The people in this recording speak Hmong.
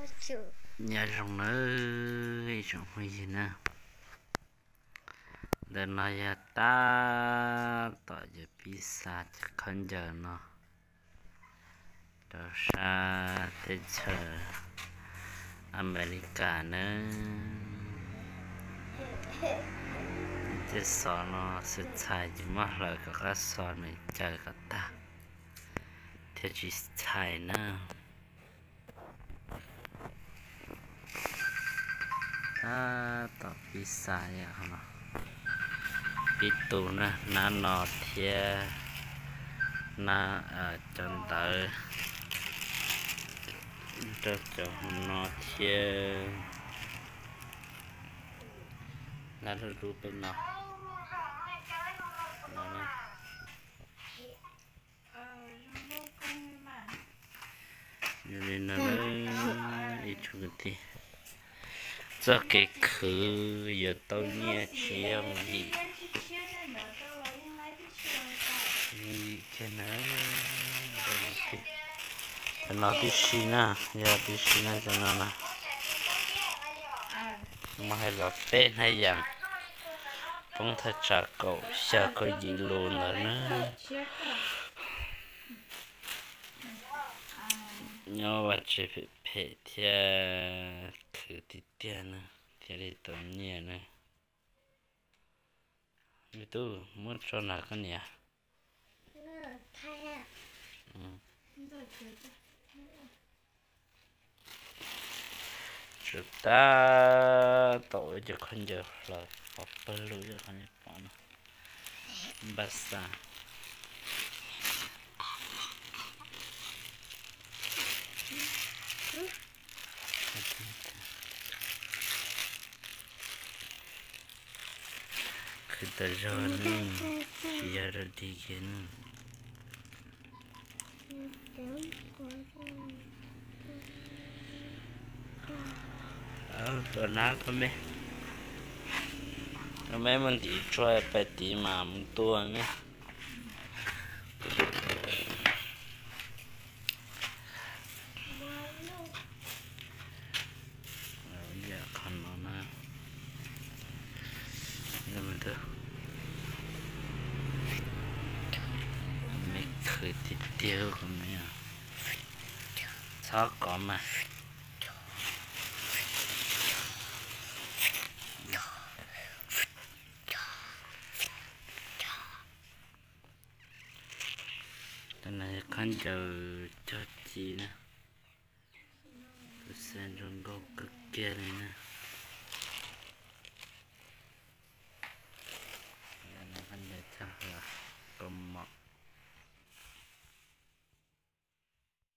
Nyob zoo nawb ib tsoom phooj ywg na. Ntawm no yog tab tom yuav pib xa cov khaub ncaws no rau sab teb chaws Amelikas nawb. Tej xov no xwb txhais ces muab hlawv kom qab xov nws caws kom tag thiaj tsis txhais na. Tab tom pib xa yom, pib tu na, hnab no thiab hnab cov ntawv rau cov no thiab hnab lub lub peb no. Yog li no, ib tsoom kwv tij, txoj kev khwv yuav tau nyiaj tsis yog mus yim, mus yim kiag na. Cov no tib si na, yog tib si na cov no na. Muab hais los peb hnab yas poob thaj tsam kaum xya kaum yim lus ntawd na. Nyob vaj tse phem phem thiab khwv tiag tiag na, thiaj li tau nyiaj na. Me tub, muab tso nram koj niam. Tsum tab tom ua cov khaub ncaws hlaws pov pawg lug ib qho nej pom no. Npaj xa. Khwv tas zog ne, tsis yog rau dig kiag ne. Tua nab koj me, koj me mus ntim tsua pais tid mas mus tua me. Qhov no na, me khwv tiag tiag kuv me, txhob kov mas. Tus no yog khaub ncaws cog ci na, tus xav nrog nkauj kawg kiag li na.